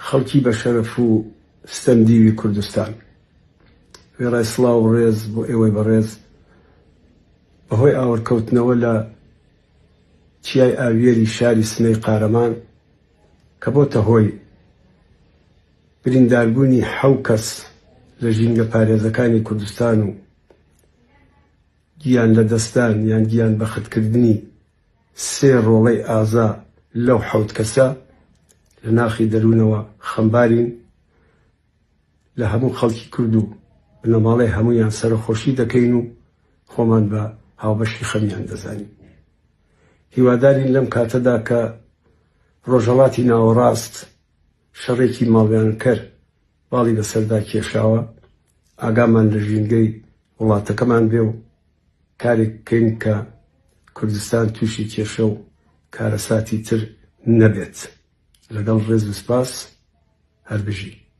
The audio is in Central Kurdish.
خەڵکی بەشەرەف و ستەمدیوی کوردستان، وێڕای سڵاو و ڕێز بۆ ئێوەی بەڕێز، بەهۆی ئاورکەوتنەوە لە چیای ئاویەری شاری سنەی قارەمان کە بۆتە هۆی برینداربوونی حەو کەس لە ژینگەپارێزەکانی کوردستان و گیان لەدەستدان یان گیان بەختکردنی سێ ڕۆڵەی ئازا لەو حەوت کەسە، لە ناخی دەروونەوە خەمبارین، لە هەموو خەڵکی کورد و بنەماڵەی هەموویان سەرەخۆشی دەکەین و خۆمان بە هاوبەشی خەمیان دەزانین. هیوادارین لەم کاتەدا کە ڕۆژهەڵاتی ناوەڕاست شەڕێکی ماڵوێرانکەر باڵی بەسەردا کێشاوە، ئاگامان لە ژینگەی وڵاتەکەمان بێ و کارێک بکەین کە کوردستان تووشی کێشە و کارەساتی تر نەبێت. لەگەڵ ڕێز و سپاس، هەر بژی.